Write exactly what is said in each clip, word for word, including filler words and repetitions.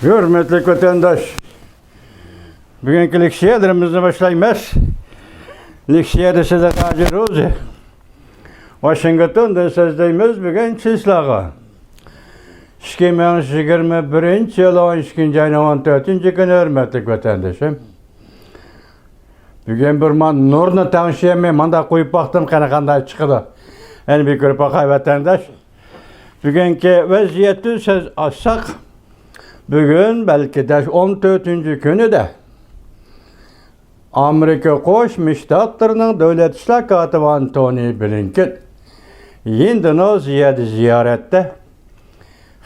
ھۆرمەتلىك ۋەتەنداش، بۈگۈنكى لېكسىيەلىرىمىزنى باشلايمىز. لېكسىيەدە سىدىق ھاجى روزى ۋاشىنگتوندىن سۆزلەيمىز. بۈگۈن چىسلاغا، ئىككى مىڭ يىگىرمە بىرىنچى يىل ئون ئىككىنچى ئاينىڭ ئون تۆتىنچى كۈنى، ھۆرمەتلىك ۋەتەندىشىم. بۈگۈن بىر ما-، نۇرنى تەڭشىيەلمەي مانداق قويۇپ باقتىم، قېنى قانداق چىقىدۇ. يەنە بىر كۆرۈپ باقاي، ۋەتەنداش. بۈگۈنكى ۋەزىيەتتىن سۆز ئاچساق، بۈگۈن بەلكى دەل ئون تۆتىنچى كۈنىدە ئامېرىكا قوشما شتاتلىرىنىڭ دۆلەت ئىشلار كاتىپى ئانتونى بلىنكېن ئىندونېزىيەدە زىيارەتتە.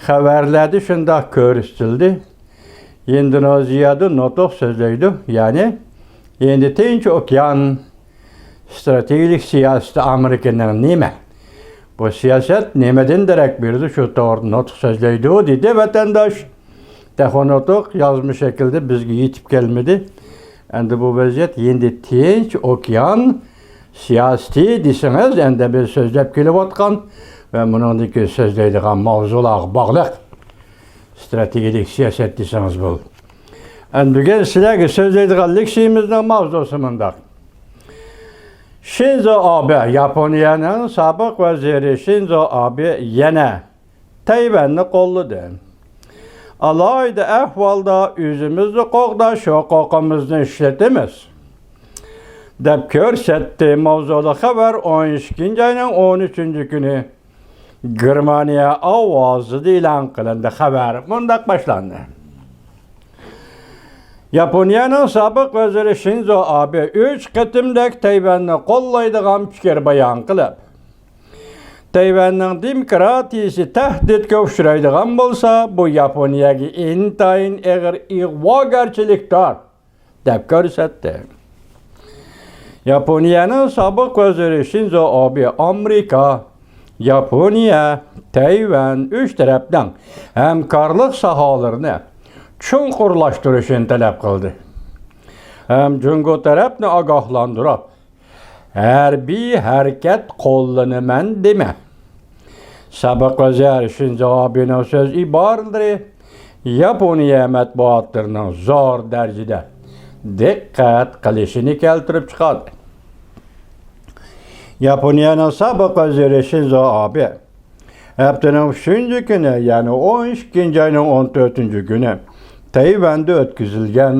خەۋەرلەردە شۇنداق كۆرسىتىلدى. ئىندونېزىيەدە نۇتۇق سۆزلەيدۇ، يەنى ھىندى تىنچ ئوكيان ستراتېگىيەلىك سىياسىتى ئامېرىكىنىڭ نېمە؟ بۇ سىياسەت نېمىدىن دېرەك بېرىدۇ؟ شۇ توغرىدا نۇتۇق سۆزلەيدۇ، دېدى ۋەتەنداش. تېخى نۇتۇق يازما شەكىلدە بىزگە يېتىپ كەلمىدى. ئەمدى بۇ ۋەزىيەت ھىندى تىنچ ئوكيان سىياسىتى دېسىڭىز، ئەمدى بىز سۆزلەپ كېلىۋاتقان ۋە مۇنىڭدىكى سۆزلەيدىغان ماۋزۇلارغا باغلىق. ستراتېگىيەلىك سىياسەت دېسىڭىز بولىدۇ. ئەمدى بۈگۈن سىلەرگە سۆزلەيدىغان لېكسىيىمىزنىڭ ماۋزۇسى مۇنداق. شىنزو ئابې، ياپونىيەنىڭ سابىق ۋەزىرى شىنزو ئابې يەنە تەيۋەننى قوللىدى. ئالاھىدە ئەھۋالدا ئۆزىمىزنى قوغداش ھوقۇقىمىزنى ئىشلىتىمىز، دەپ كۆرسەتتى. ماۋزۇلۇق خەۋەر ئون ئىككىنچى ئاينىڭ ئون ئۈچىنچى كۈنى گېرمانىيە ئاۋازىدا ئېلان قىلىندى. خەۋەر مۇنداق باشلاندى. ياپونىيەنىڭ سابىق ۋەزىرى شىنزو ئابې ئۈچ قېتىمدەك تەيۋەننى قوللايدىغان پىكىر بايان قىلىپ، تەيۋەننىڭ دېموكراتىيىسى تەھدىتكە ئۇچرايدىغان بولسا، بۇ ياپونىيەگە ئىنتايىن ئېغىر ئىغۋاگەرچىلىكتۇر، دەپ كۆرسەتتى. ياپونىيەنىڭ سابىق ۋەزىرى شىنزو ئابې ئامېرىكا، ياپونىيە، تەيۋەن ئۈچ تەرەپنىڭ ھەمكارلىق ساھالىرىنى چوڭقۇرلاشتۇرۇشىنى تەلەپ قىلدى ھەم جۇڭگو تەرەپنى ئاگاھلاندۇرۇپ، ھەربىي ھەرىكەت قوللىنىمەن دېمە. سابىق ۋەزىر شىنزو ئابېنىڭ سۆز ئىبارىلىرى ياپونىيە مەتبۇئاتلىرىنىڭ زور دەرىجىدە دىققەت قىلىشىنى كەلتۈرۈپ چىقاردى. ياپونىيەنىڭ سابىق ۋەزىرى شىنزو ئابې ھەپتىنىڭ ئۈچىنچى كۈنى، يەنى ئون ئىككىنچى ئاينىڭ ئون تۆتىنچى كۈنى تەيۋەندە ئۆتكۈزۈلگەن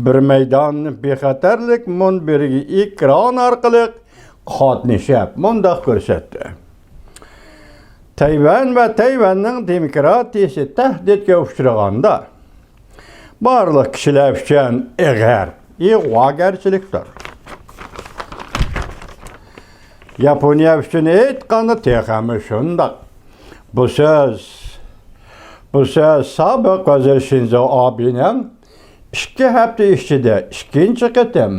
بىر مەيدان بىخەتەرلىك مۇنبىرىگە ئېكران ئارقىلىق قاتنىشىپ مۇنداق كۆرسەتتى. تەيۋەن ۋە تەيۋەننىڭ دېموكراتىيىسى تەھدىتكە ئۇچرىغاندا، بارلىق كىشىلەر ئۈچۈن ئېغىر ئىغۋاگەرچىلىكتۇر. ياپونىيە ئۈچۈن ئېيتقاندا تېخىمۇ شۇنداق. بۇ سۆز، بۇ سۆز سابىق ۋەزىر شىنزو ئابېنىڭ ئىككى ھەپتە ئىچىدە ئىككىنچى قېتىم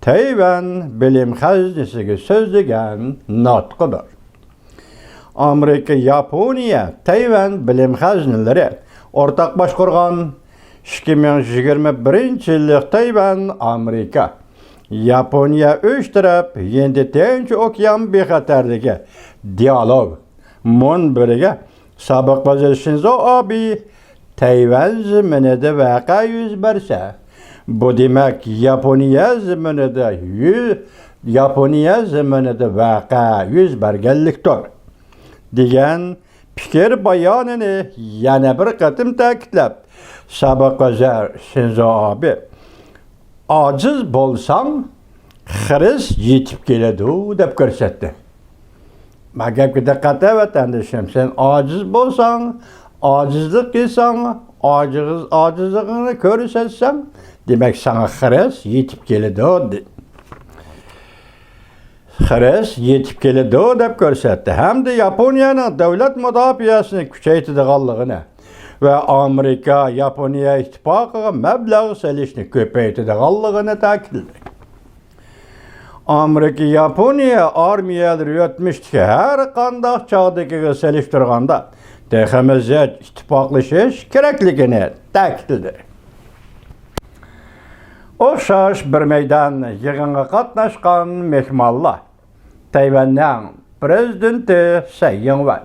تەيۋەن بىلىم خەزنىسىگە سۆزلىگەن نۇتقىدۇر. ئامېرىكا، ياپونىيە، تەيۋەن بىلىم خەزنىلىرى ئورتاق باشقۇرغان ئىككى مىڭ يىگىرمە بىرىنچى يىللىق تەيۋەن، ئامېرىكا، ياپونىيە ئۈچ تەرەپ ھىندى تىنچ ئوكيان بىخەتەرلىكى دىئالوگ مۇنبىرىگە سابىق ۋەزىر شىنزو ئابې تەيۋەن زېمىنىدا ۋەقە يۈز بەرسە، بۇ دېمەك ياپونىيە زېمىنىدا يۈ-، ياپونىيە زېمىنىدا ۋەقە يۈز بەرگەنلىكتۇر، دېگەن پىكىر بايانىنى يەنە بىر قېتىم تەكىتلەپ، سابىق ۋەزىر شىنزو ئابې، ئاجىز بولساڭ، خىرىس يېتىپ كېلىدۇ، دەپ كۆرسەتتى. ما گەپكە دىققەت، ۋەتەندىشىم، سەن ئاجىز بولساڭ، ئاجىزلىق قىلساڭ، ئاجىز، ئاجىزلىقىڭنى كۆرسەتسەڭ، دېمەك، ساڭا خىرىس يېتىپ كېلىدۇ، دې-، خىرىس يېتىپ كېلىدۇ، دەپ كۆرسەتتى ھەمدە ياپونىيەنىڭ دۆلەت مۇداپىئەسىنى كۈچەيتىدىغانلىقىنى ۋە ئامېرىكا ياپونىيە ئىتتىپاقىغا مەبلەغ سېلىشنى كۆپەيتىدىغانلىقىنى تەكىتلىدى. ئامېرىكا ياپونىيە ئارمىيەلىرى ئۆتمۈشتىكى ھەر قانداق چاغدىكىگە سېلىشتۇرغاندا تېخىمۇ زىچ ئىتتىپاقلىشىش كېرەكلىكىنى تەكىتلىدى. ئوخشاش بىر مەيدان يىغىنغا قاتناشقان مېھمانلار تەيۋەننىڭ پىرېزىدېنتى سەي يىڭۋەن،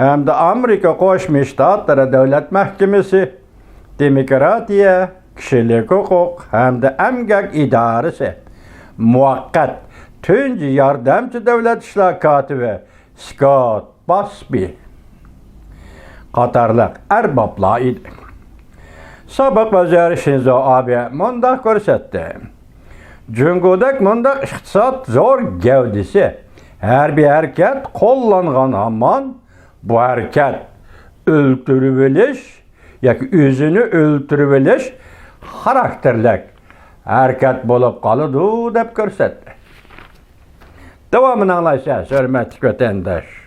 ھەمدە ئامېرىكا قوشما شتاتلىرى دۆلەت مەھكىمىسى، دېموكراتىيە، كىشىلىك ھوقۇق ھەمدە ئەمگەك ئىدارىسى مۇۋەققەت تۇنجى ياردەمچى دۆلەت ئىشلار كاتىپى سكوت باسبى قاتارلىق ئەربابلار ئىدى. سابىق ۋەزىر شىنزو ئابې مۇنداق كۆرسەتتى: جۇڭگودەك مۇنداق ئىقتىساد زور گەۋدىسى، ھەربىي ھەرىكەت قوللانغان ھامان بۇ ھەرىكەت ئۆلتۈرۈۋېلىش ياكى ئۆزىنى ئۆلتۈرۈۋېلىش خاراكتېرلىك ھەرىكەت بولۇپ قالىدۇ، دەپ كۆرسەتتى. داۋامىنى ئاڭلايسىز، ھۆرمەتلىك ۋەتەنداش.